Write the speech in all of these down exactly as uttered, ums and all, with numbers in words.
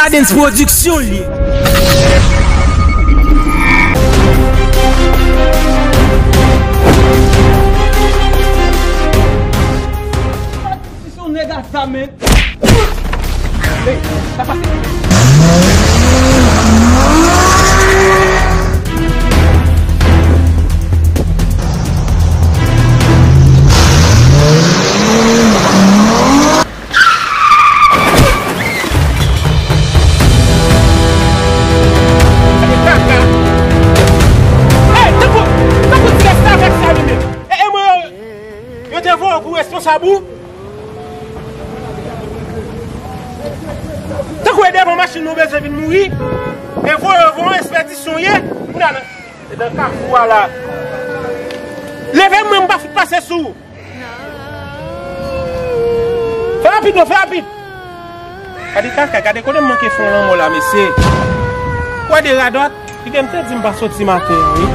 Adens Production li ye. Si se yon nèg a zam, men. Hey, sa pase. Hey, tankou, tankou ti restavèk sa li menm. E, e mwen, yo te voye w pou responsab ou. Tankou e devan machin nou bezwen vin mouri. E voye w, voye w, espedisyon ye. Kounye a nan, nan kafou a la. Leve mwen, m pa fout pase sou ou. Fè rapid non, fè rapid. Gade kaka, gade kote m manke fè yon lanmò la, mesye. Kwè de radòt, li gen m te di m pa soti maten an, wi.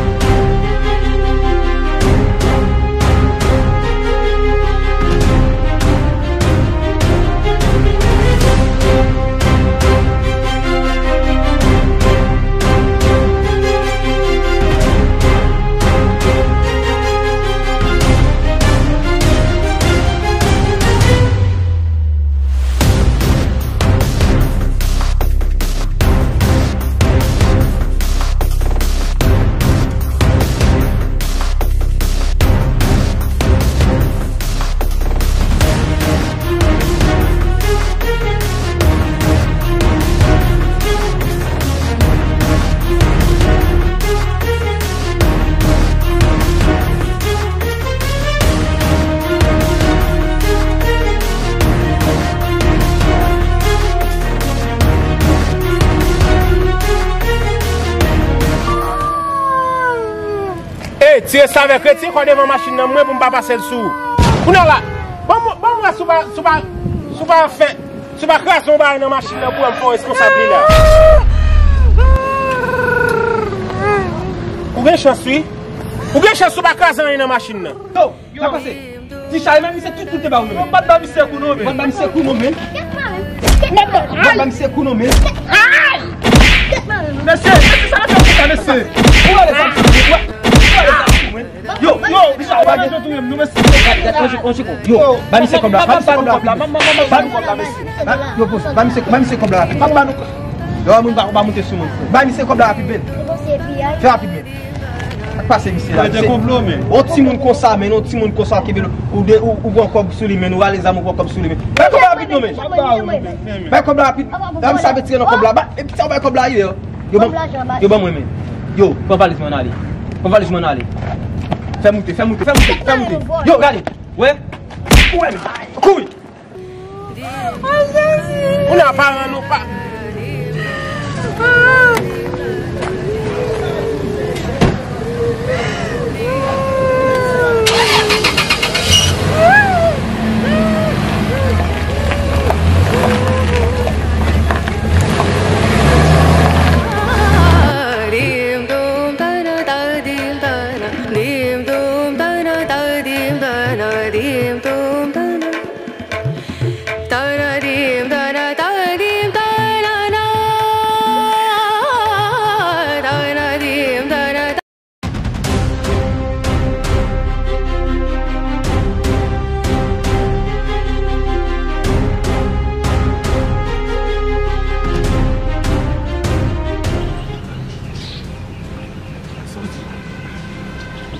Ey, ti restavèk, retire kò w devan machin nan, mwen, pou m pa pase l sou ou. Kounye a la, ban m, ban m wè si w pa, si w pa, si w pa fè, si w pa kraze yon bagay nan machin nan pou wè m fè w responsab li la. Ou gen chans, wi. Ou gen chans si w pa kraze anyen nan machin nan. Yo, sa pase. Ti chay, men misye tout kout te ba ou, men. Ou pa t ba misye kou non, men. Ou pa t ba misye kou non, men. Ou pa t ba misye kou non, men. Mesye, mesye, sa n ap fè konsa, mesye. Ou ale sa, ou ale sa, men. Yo, yo, ti chay, ou pa bezwen touye m, non, mesye. Gad, gad, on chiko, on chiko. Yo, ba misye kòb la, ba misye kòb la rapid. Ba nou kòb la, mesye. Yo, boss, ba misye, ba misye kòb la rapid. Pa ba nou kòb. Yo, moun pa, pa monte sou moun. Ba misye kòb la rapid, men. Fè rapid, men. Sa k pase misye la? Mete konplo, men. On timoun konsa, men, on timoun konsa ki vin, ou de, ou, ou pran kòb sou li, men, ou rale zam, ou pran kòb sou li, men. Bay kòb la rapid non, men. Bay kòb la rapid. La misye ap retire nan kòb la. Ba, epi sa ou bay kòb la ayè. Yo, ban, yo, ban mwen, men. Yo, pran valiz mwen ale. Pran valiz mwen ale. Fè moute, fè moute, fè moute, fè moute. Yo, gade. Wè. Wè, men. Kouri. Ou nan paran nou pa.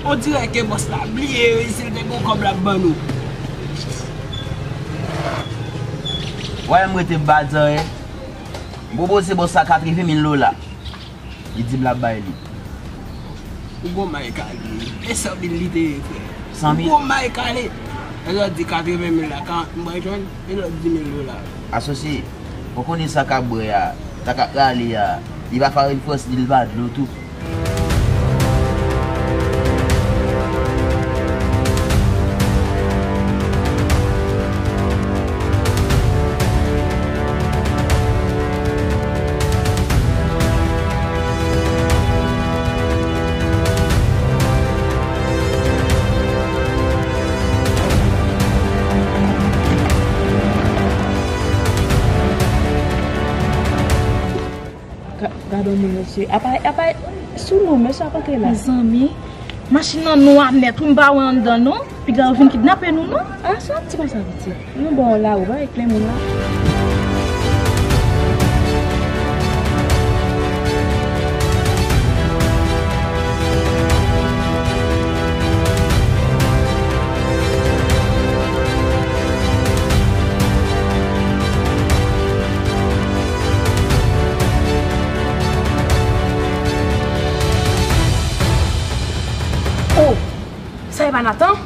On dirè ke bòs la bliye wi, si l te gen kòb l ap ban nou. Wè m rete m pa di anyen. M pwopoze bòs la katreven mil dola. Li di m l ap bay li. Ou gon may kale. E san mil li te ye, frè. San mil? Ou gon may kale. E lòt di katreven mil la, karant m bay jwenn, e lòt di mil dola. Asosye, ou konnen sa k ap bwè a, sa k ap rale a, li pa farin frans, ni l pa dlo tou. Gade yon moun, mesye. Apa, apa, sou nou, mesye ap antre la. Mezanmi, machin nan nwa nèt, wi, m pa wè anndan, non. Piga yo vin kidnape nou, non. Ah, sa w ap di konsa, pitit? Nou ba w lari, w pa wè plen moun la. Oh! Sa e pa Nathan?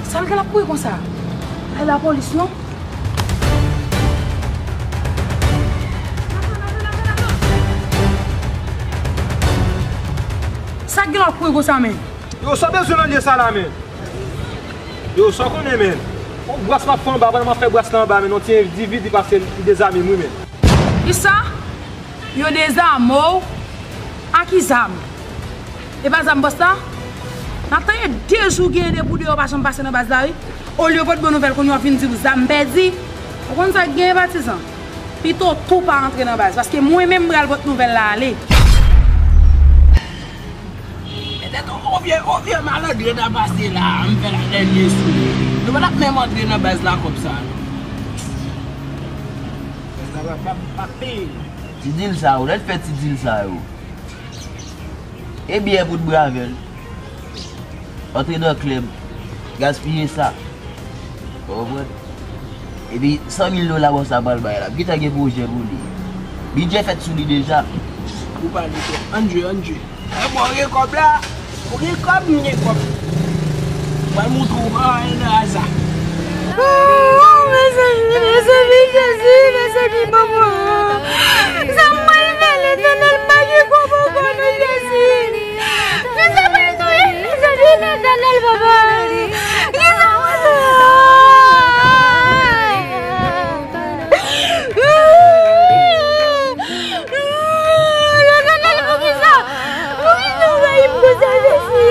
Sa l gen l ap kouri konsa? Ay lapolis non. Sa k gen l ap kouri konsa men? Yo, sa w bezwen nan lye sa la men? Yo, sa w konnen men? On bras m ap fè anba, pandan m ap fè bras la anba men, on ti endividi pase li dezame m wi men. Kisa? Yo dezame w? A ki zam? E pa zam bòs la? N ap tanyen de jou genyen depi w deyò pa janm pase nan baz la wi. Olye w pot bon nouvèl kounye w ap vin di w zam pèdi. Ou konn sa k genyen patizan? Pito w tou pa antre nan baz paske mwen menm m pral pot nouvèl la ale. Petèt on vye, on vye malandren ta pase la, m fè la dènye sou li. Nou pa t ap menm antre nan baz la kòb sa non. Baz la pa, pa, pa peye. Ti dil sa yo, lè l fè ti dil sa yo. E byè pou t bwè avè l. Antre nan klèb, gaspiye sa. Ou konprann? Epi san mil dola bòs la pral bay la. Gentan gen pwojè pou li. Bidjè fèt sou li deja. Ou pale twòp. Ann jwe, ann jwe. E bon, ou gen kòb la. Ou gen kòb, m gen kòb. Mwen montre w pa al nan aza. Oh, mezanmi, mezanmi, Jezi, mezanmi, manman. Sa m pral fè, Letènèl, pa gen kòb ankò non, Jezi. Kisa mwen touye? Mezanmi, Letènèl, papa. Kisa mwen touye? Letènèl, poukisa? Poukisa w rayi m konsa, Jezi?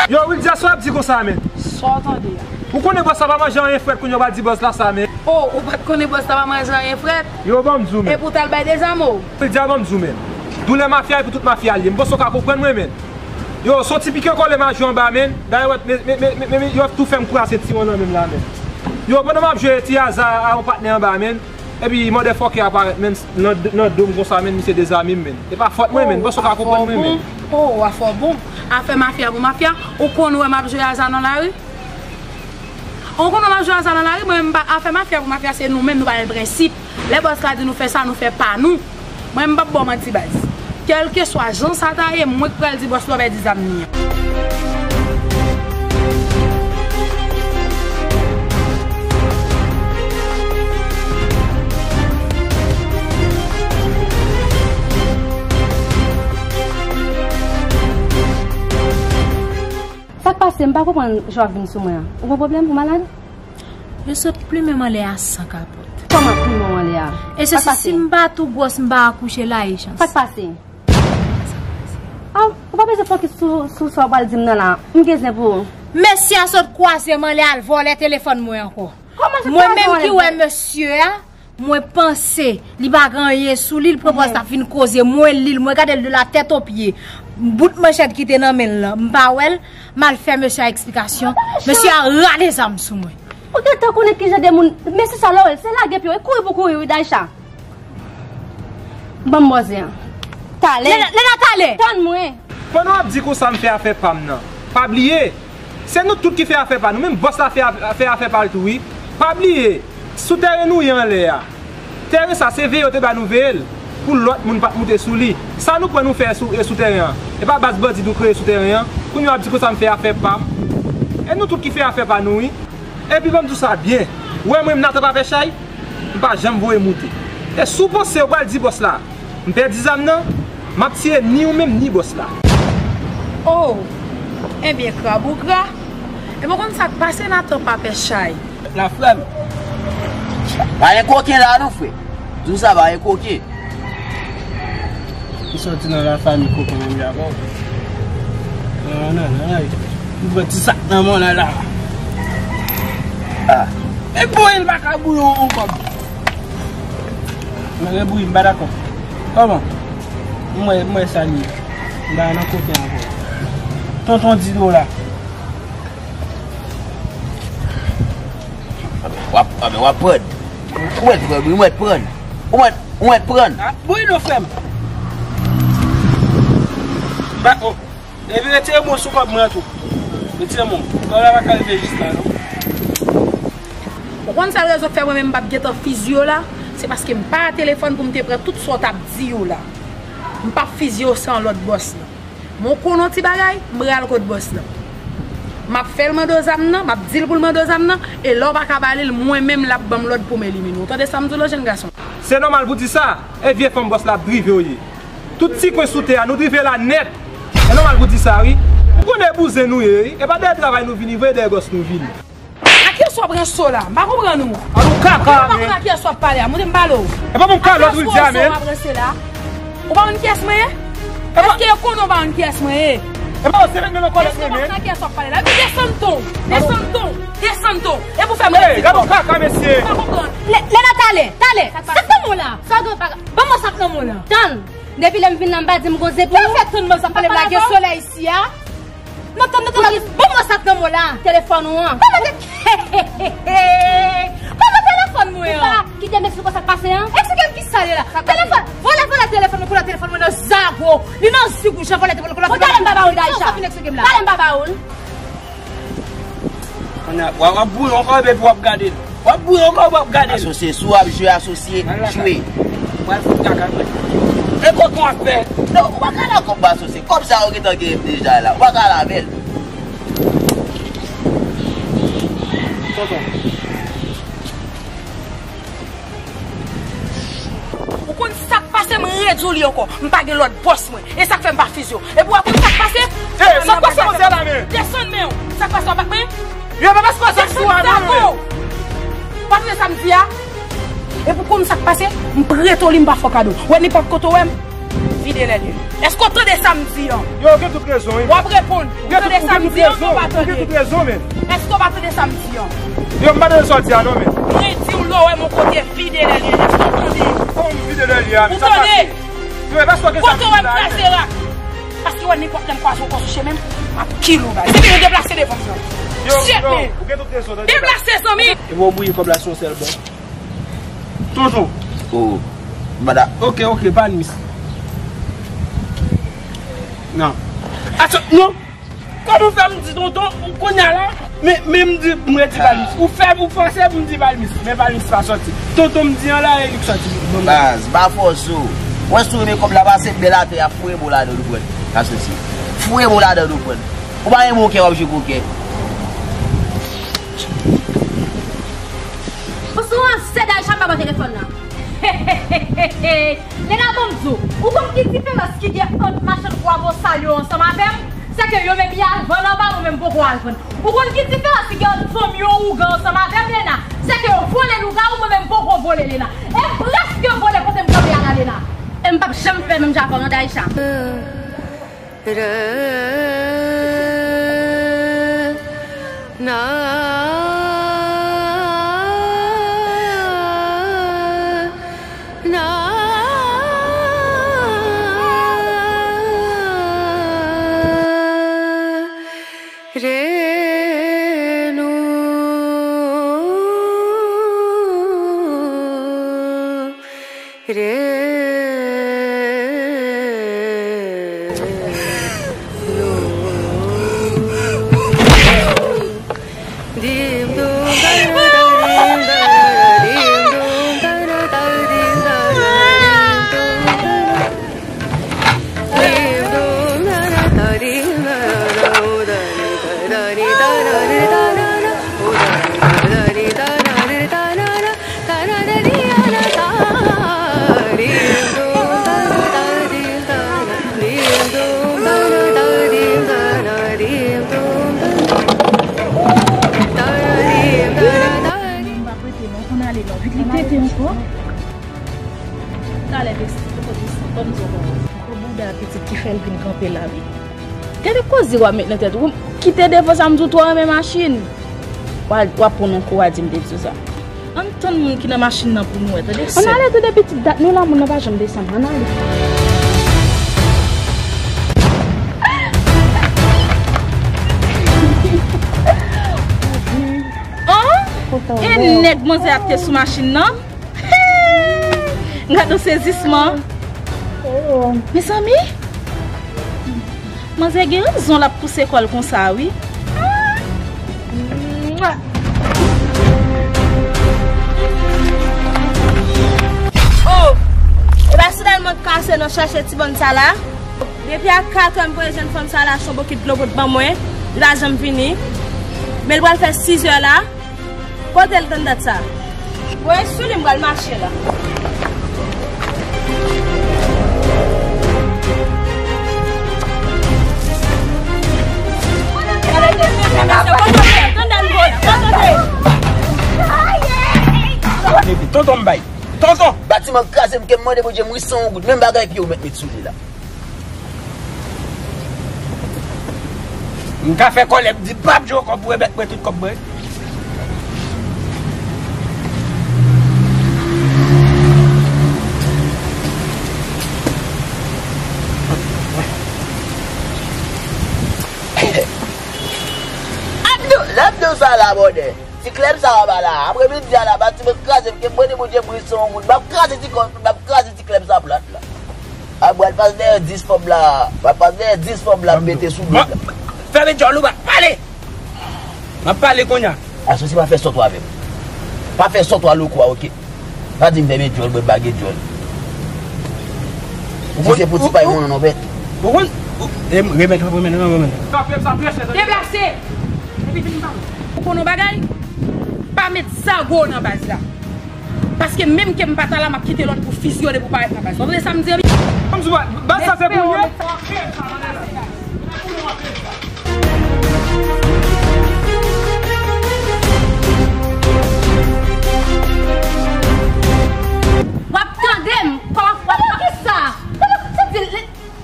Yo, Wildia, sa w ap di konsa, men? Sa w tande a? Ou konnen bòs la pa manje anyen frèt, kounye a w pral di bòs la sa, men. Oh, ou pa t konnen bòs la pa manje anyen frèt? Yo, ban m di w, men. Epi w t al bay dezame w? Wildia, ban m di w, men. Doulè mafya epi tout mafya l ye. M panse w ka konprann mwen, men. Yo, se yon ti pike kole m a jwe anba, men. Dayè, wè, men, men, men, men, men, yo tou fè m kraze ti wan nan men m la, men. Yo, pandan m ap jwe ti aza a yon patnè anba, men. Epi motherfucker a parèt, men, nan, nan do m konsa, men, misye dezame m, men. E pa fòt mwen, men. M panse w ka konprann mwen, men. Oh, afè w bon. Afè mafya pou mafya. Ou konn wè m ap jwe aza nan lari? Ou konn wè m ap jwe aza nan lari? Mwen, m pa, afè mafya pou mafya, se nou menm, nou pa gen prensip. Lè bòs la di nou fè sa, nou fè pa nou. Mwen, m p ap ba w manti, baz. Kèlkeswa jan sa ta ye, mwen k pral di bòs la w pèdi zam li an. Sa k pase? M pa konprann jan w ap vin sou mwen an. Ou gen pwoblèm? Ou malad? Yo sot plimen m anlè a san kapòt. Kòman plimen w anlè a? E se si, si m pa tou gwòs, m pa akouche la, e chans. Sa k pase? Ah, ou pa bezwen fokis sou, sou sa w pral di m nan la. M gen zen pou ou. Mesye a sot kwaze m anlè al vòlè telefòn mwen ankò. Kòman se kwaze w anlè? Mwen menm ki wè mesye a, mwen panse li pa gen anyen sou li, li pran pòz l ap vin koze. Mwen li l, mwen gade l de la tèt o pye. Bout manchèt ki te nan men l lan, m pa wè l. M al fè mesye a eksplikasyon. Mesye a rale zam sou mwen. Ou gentan konnen ki jan de moun mesye sa Lorel, se lage pye w, e kouri pou kouri wi, Daïcha. Ban m bòz li an. Talè. Lena, Lena, talè. Tann mwen. Pandan w ap di konsa m fè afè pa m nan, pa bliye, se nou tout ki fè afè pa nou. Menm bòs la fè, fè afè pa l tou wi. Pa bliye, sou tèren nou ye anlè a. Tèren sa, se veye yo te ba nou veye l pou lòt moun pa t moute sou li. Sa nou pran nou fè sou, e sou tèren an? E pa baz bandi nou kreye sou tèren an? Kounye a w ap di konsa m fè afè pa m. E nou tout ki fè afè pa nou wi. Epi ban m di w sa byen. Ou wè mwen menm Nathan pa pè chay, m pa janm voye moute. E si w panse w pral di bòs la m pèdi zam nan, m ap tiye ni ou menm ni bòs la. Oh! Ebyen, krab ou gra. Epi w konn sa k pase, Nathan pa pè chay. La frè m. Pa gen koken la non frè. Di w sa pa gen koken. M sòti nan lafanmi koken menm jan avè w. Nan, nan, nan, nan. M pran ti sak nan men w la la. Ah. E bouyi, l pa ka bouyi yon, yon kòb. Mwen rebouyi, m pa dakò. Kòman? M wè, m wè sa l ye. M pa nan koken ankò. Tonton di dola. W ap, w ap pran. Ou mèt pran, wi, ou mèt pran. Ou mèt, ou mèt pran. Ah, bouyi non, frè m. Ba, oh. Epi retire mo sou kòb mwen an tou. Retire mo. Kòb la pa ka rive jis la, non. Ou konn sa rezon k fè mwen menm m p ap gentan fizye w la? Se paske m pa a telefòn pou m te pran tout sa w t ap di yo la. M p ap fizye w san lòd bòs lan. Men w konnen yon ti bagay, m pral kot bòs lan. M ap fè l mande w zam nan, m ap di l pou l mande w zam nan, e lè w pa ka ba li l, mwen menm l ap ban m lòd pou m elimine w. Ou tande sa m di w lan, jèn gason? Se nòmal pou di sa, e vye fanm bòs la ap drive w ye. Tout ti kwen sou tè a, nou drive la nèt. E nòmal pou di sa, wi. Ou konnen bouzen nou ye, wi. E pa dèyè travay nou vini, voye dèyè gòs nou vini. A kiyès w ap ranse w la? M pa konprann ou. An nou kaka, men. Ou pa konn a kiyès w ap pale a. Montre m pale w. E pa pou m kalòt, wi, di a, men. A kiyès w ap ranse w la? Ou pa konn kiyès mwen ye? Èske yo konnen w pa konn kiyès mwen ye? E pa w se menm nan kòlèt mwen, men. Èske w pa konn a kiyès w ap pale la? Epi desann ton. Desann ton. Desann ton. E pou fè m redi. Gade w kaka, mesye. M pa konprann. Lena, talè, talè. Sa k nan men w la? Sa w gen pa. Ban mwen sa k nan men w la. Tann. Depi lè m vin la, m pa di m gon zen pou ou. Fè tann mwen sa k nan men w la. Gen solèy isi a. Non, tann, non, tann. Ban mwen sa k nan men w la. Telefòn ou an. Kòman te. Kòman telefòn mwen an? Ou pa kite m eksplike w sa k pase an? Eksplike m kisa l ye la? Telefòn. Vòlè, vòlè telefòn mwen, koulè telefòn mwen nan zago. Li nan zigoujan, vòlè telefòn, koulè telefòn. Bon, talè m pa ba ou l, Daïcha. Sa w fin eksplike m la? Talè m pa ba ou l. Kounye a, w ap, w ap bouyi yon kòb epi w ap gade l. W ap bouyi yon kòb, w ap gade l. Asosye, si w ap jwe, asosye, jwe. Mwen fout kaka mwen. E kòb w ap fè? Non, ou pa ka la kòb asosye. Kòb sa yo gentan genyen deja la. Ou pa ka la avè l. Tonton. Ou konn sa k pase, m redi w li ankò. M pa gen lòt bòs mwen. E sa k fè m pa fizye w. Epi w konn sa k pase? Ey, sa k pase, manzè la, men? Desann men w. Sa k pase, w pa k men? Yo, pa pase konsa sou a, non, men. W pa tande sa m di a? Epi w konn sa k pase? M prete w li, m pa fè w kado. Wè nenpòt kote w wè m, vide lè l ye. Èske w tande sa m di an? Yo, w gen tout rezon, wi. W ap reponn. Ou tande sa m di an, ou pa tande? Ou gen tout rezon, men. Èske w pa tande sa m di an? Yo, m pa tande sa w di a, non, men. Mwen di w lè w wè m yon kote, vide lè l ye. Èske w tande? Kòman m vide lè l ye a, men? Ou tande? Yo, e pa sa w gen sa m di la, men. Kote w wè m kraze rak? Paske wè nenpòt lè m kwaze w ankò sou chemen m, m ap kile w, baz. Epi nou deplase devan m nan. Yo, yo, ou gen tout rezon, tande. Deplase, zanmi. E bon, bouyi kòb la sou yon sèl bò. Tonton. Oh, mada. Ok, ok, pa n mis. Non. Atann, non. Kòman w fè m di tonton, ou kounye a la, men, men m di, m redi pa n mis. Ou fè, ou fòse pou m di pa n mis, men pa n mis pa sòti. Tonton m di an la, e li k sòti. Bon, baz, pa fòse w. Wè si w renmen kòb la pase, bèl atè a, foure mo ladan nou pran. Ka soti. Foure mo ladan nou pran. Ou pa renmen w kè, w ap jwe koken. Ou sou ansent Daïcha, m pa ba w telefòn nan. Lena, ban m di w, ou konn ki diferans ki gen ant machann kwavosal yo ansanm avè m? Sèke yo menm y al vann anba, mwen menm m poko al vann. Ou konn ki diferans ki gen ant fanm yo ougan ansanm avè m, Lena? Sèke yo vole lougawou, mwen menm m poko vole, Lena. E m prèske vole kote m kanpe a la, Lena. E m p ap janm fè menm jan avè w non, Daïcha. M p ap rete non, konn ale non. Vit li pete ankò. Talè desann, poko desann, ban m di w ankò. Gwo bouda pitit ki fè l vin kanpe la, wi. Gade koze w ap met nan tèt ou. Kite devan sa, m di w twò renmen machin. W a, w a pran yon kou, w a di m te di w sa. Ann tann moun ki nan machin nan pou nou wè, tande sè. Ann ale tou, depi ti dat nou la, moun nan pa janm desann. Ann ale. An? E nèg manzè ap te sou machin nan? Gade yon sezisman. Mezanmi, manzè gen rezon l ap pouse kò l konsa, wi. Oh! E pa sou dal mwen kase nan chache ti bann sa la. Depi a katrè m voye jèn fanm sa la achte yon bokit dlo pou l ban mwen. Li pa janm vini. Men l pral fè sizè la. Kote l tann dat sa? Bon, e sou li m pral mache la. Tonton m bay. Tonton! Batiman kraze m ke m mande Bondye m ri san yon goud. Menm bagay pye w mèt met sou li la. M ka fè kòlè m di pap Djo kòb mwen, mèt mwen tout kòb mwen. Abdou, Abdou sa la, bòdè. Ti klèb sa a pa la. Aprè midi a la, batiman kraze m ke m mande Bondye m ri san yon goud. M ap kraze ti kò, m ap kraze ti klèb sa plat la. A, m pral pase dèyè dis fanm la. M pral pase dèyè dis fanm la, m mete sou do l la. Fèmen djòl ou, pa pale! M ap pale kounye a. Asosi pa fè sòt ou avè m. Pa fè sòt ou a loko a, oke? Pa di m fèmen djòl, mwen pa gen djòl. Ou di se pou ti pay mwen non, bèt. Ou konn? Remèt, remèt, remèt. Deplase! Epi vin pa. Ou konn yon bagay? Pa met zago nan baz la. Paske menm ke m pa ta la, m ap kite lòd pou fizyone pou parèt nan baz. Ou tande sa m di an? Kòmsi baz sa se pou l ye? W ap tande m? Kòman w ap tande sa?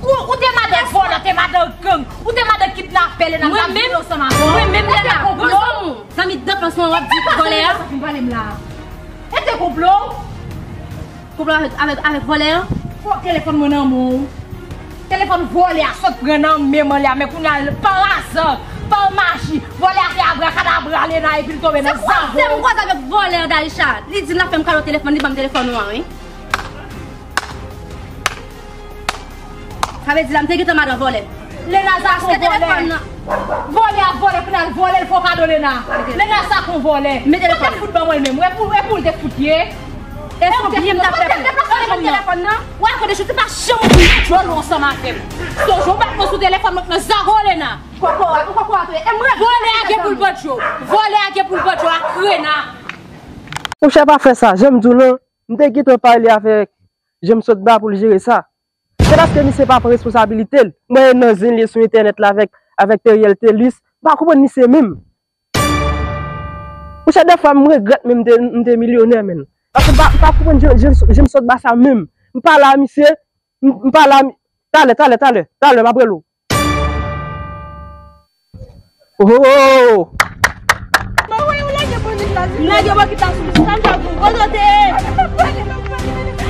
Ou, ou te madan vòlè, te madan gang, ou te madan kidnapè, Lena, m t ap viv ansanm avè w. Mwen menm, Lena, bon, zanmi dan panse w ap di vòlè a. Sa fin pale m la. E te konplo? Konplo avèk, avèk, avèk vòlè a? Fòk telefòn mwen nan men w. Telefòn vòlè a sot pran nan men m anlè a, men kounye a, pa aza, pa maji, vòlè a fè abrakadabra Lena epi l tonbe nan zago. Se kwaze m kwaze avèk vòlè a, Daïcha. Li di l ap fè m kado telefòn, li ban m telefòn ou an, wi. Sa vle di la, m te gentan madan vòlè. Lena sa se yon vòlè. Vòlè ap vòlè, kounye a l vòlè, l fè w kado Lena. Lena sa se yon vòlè. Mete telefòn nan. Ou te fout ban mwen l menm. E pou, e pou l te fout ye. E se byen m t ap fè pou ou. Deplase telefòn nan. Ou al kote chou, se pa janm ou djòl ou ansanm avè m. Sonje w bat mwen sou telefòn, mwen k nan zago Lena. Kòkòrat, ou kòkòrat ou ye. E mwen vòlè a gen pou l bòdjo. Vòlè a gen pou l bòdjo ak Rena. Monchè, pa fè sa, jan m di w lan. M te gentan pale avèk James Sotba pou l jere sa. Se paske misye pa pran responsabilite l. M wè nan zen li sou entènèt la avèk, avèk Teriel Telus. M pa konprann misye menm. Monchè, dèfwa m regrèt menm m te, m te milyonè, menn. Paske m pa, m pa konprann James, James, James Sotba sa menm. M pale a misye, m, m pale a mi-, talè, talè, talè, talè, m ap rele w. Oh! M lage bokit la sou li. Sa m fè pou kote w te ye?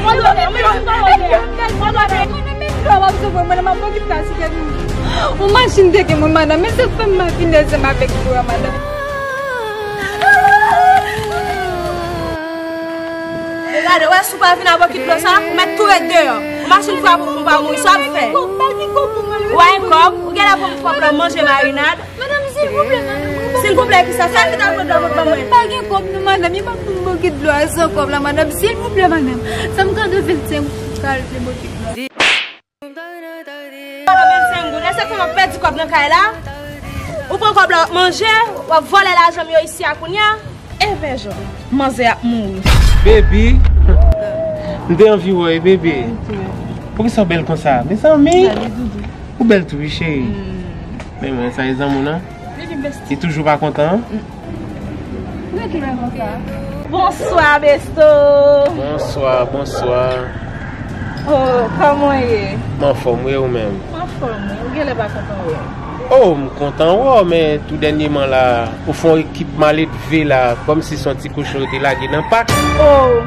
Kote w te ye? Mwen menm kote w te ye? Kote w te ye? Mwen menm dlo w ap sove mwen nan bokit la sou kè m. Ou machin te gen mwen, madanm, men sa k fè m mafinèz ansanm avèk dlo a, madanm. Gade, wè, si w pa vin a bokit dlo sa, ou mèt tou ret deyò. Ou machin frape ou pou w pa mouri, sa w ap fè? Ou pa gen kòb, ou genlè pran kòb la manje marinad. Madanm, silvouplè, madanm. Silvouplè kisa? Sa ki ta pran dlo pou ban mwen? M pa gen kòb non, madanm, e pa pou m bokit dlo a san kòb la, madanm, silvouplè, madanm. Sa m ka dwe vennsenk goud pou m ka al te bokit dlo a. Vennsenk goud. Èske fè m ap pèdi kòb nan kay la? Ou pran kòb la, w ap manje, w ap vòlè lajan m yo isi a kounye a? Enben, Jan, manzè ap mouri. Baby, m te anvi wè w, baby. Poukisa w bèl konsa? Mezanmi, ou bèl tou, wi, cheri. Men mwen, sa e zanmi w nan? Li toujou pa kontan. Bonswa, Besto. Bonswa, bonswa. Oh, kòman w ye? M anfòm, wi, ou menm? M anfòm, wi. Ou genlè pa kontan wè m. Oh, m kontan wè w, men tou dènyèman la, ou fè yon ekip maledve la, kòmsi se yon ti kochon yo te lage nan pak. Oh!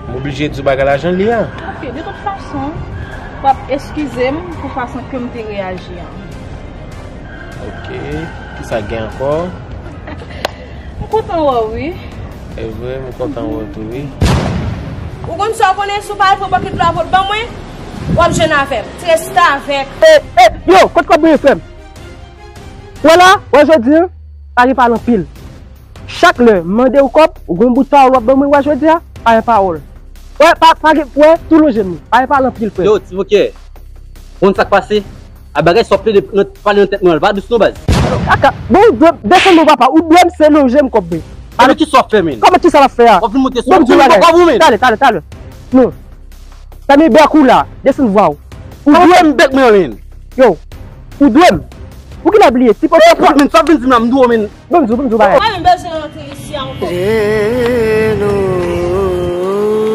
M oblije di w bagay la jan l ye a. Ok, de tout fason, w ap eskize m pou fason ke m te reyaji an. Ok, kisa gen ankò? M kontan wè w, wi. E vre, m kontan wè w tou, wi. Ou konn sa w konnen, si w pa al pran bòkèt dlo a pou w ban mwen, w ap jwenn avè m. Ti restavèk. E, e, yo, kot kòb mwen ye, frè m? Wè la, wè jodi a, pa gen pale anpil. Chak lè m mande w kòb, ou gen yon bout pawòl w ap ban mwen, wè jodi a, pa gen pawòl. Wè, pa, pa gen, wè, tou lonje m wi, pa gen pale anpil, frè. Yo, ti bokè, konn sa k pase? A bagay sa w ap plede nan, pale nan tèt mwen an, l pa dous non, baz. Kaka, bon, ou dwe m, desann non, papa, ou dwe m, se lonje m kòb mwen. Epi kisa w ap fè, men? Kòman kisa m ap fè a? W ap vin monte sou m, m di w bagay. Talè, talè, talè. Non. Fèmen bèk ou la, desann vwa w. Ou dwe m bèk mwen, men. Yo, ou dwe m. Pou ki n ap bliye? Ti pòt men, sa w vin di m la, m dwe w, men. Bon, m di w, bon, m di w bagay. Mwen menm bezwen rantre isi a ankò. Reno.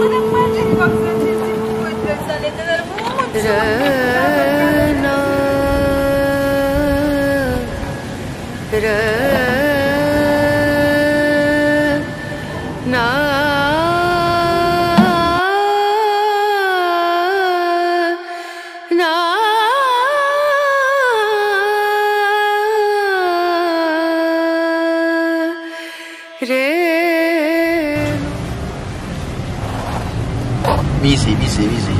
Mwen menm mwen di kòm se ti di pou mwen de zane de lè pou mwen di. Reno. Reno. Mize, mize, mize.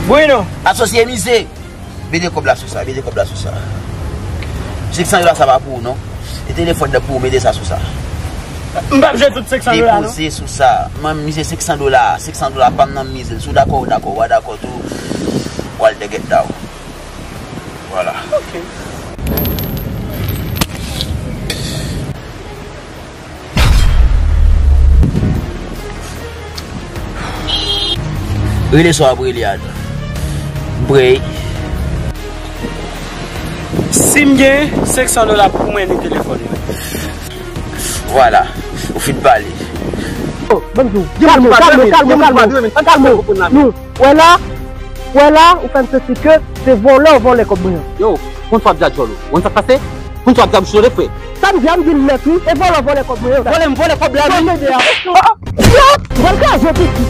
Bruno. Asosye mize. Mete kòb la sou sa, mete kòb la sou sa. Senk san dola sa pa pou ou non. E telefòn nan pou ou, mete sa sou sa. M p ap jwe tout senk san dola non. Depoze sou sa. Mwen mize senk san dola, senk san dola pa m nan mize l. Si w dakò, ou dakò, ou pa dakò tou, w al dègèt da w. Vwala. Ok. Rele sa w ap rele a. Brey. Si m gen senk san dola pou mwen ni telefòn mwen. Vwala, ou fin pale. Oh, ban m di w. Kalme w, kalme w, kalme w, kalme w. Kalme w. Nou, wè la, wè la, ou fè m santi ke se vòlè w vòlè kòb mwen an. Yo, konn sa w ap di a djòl ou. Konn sa k pase? Konn sa w ap di a bouch ou, frè. Sa m di a, m di l nèt, wi. E vòlè w vòlè kòb mwen yo. Vòlè m vòlè kòb la, men. Vòlè de a. Oh, oh, yo, vòlè kraze w, pitit.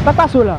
Sa k pase w la?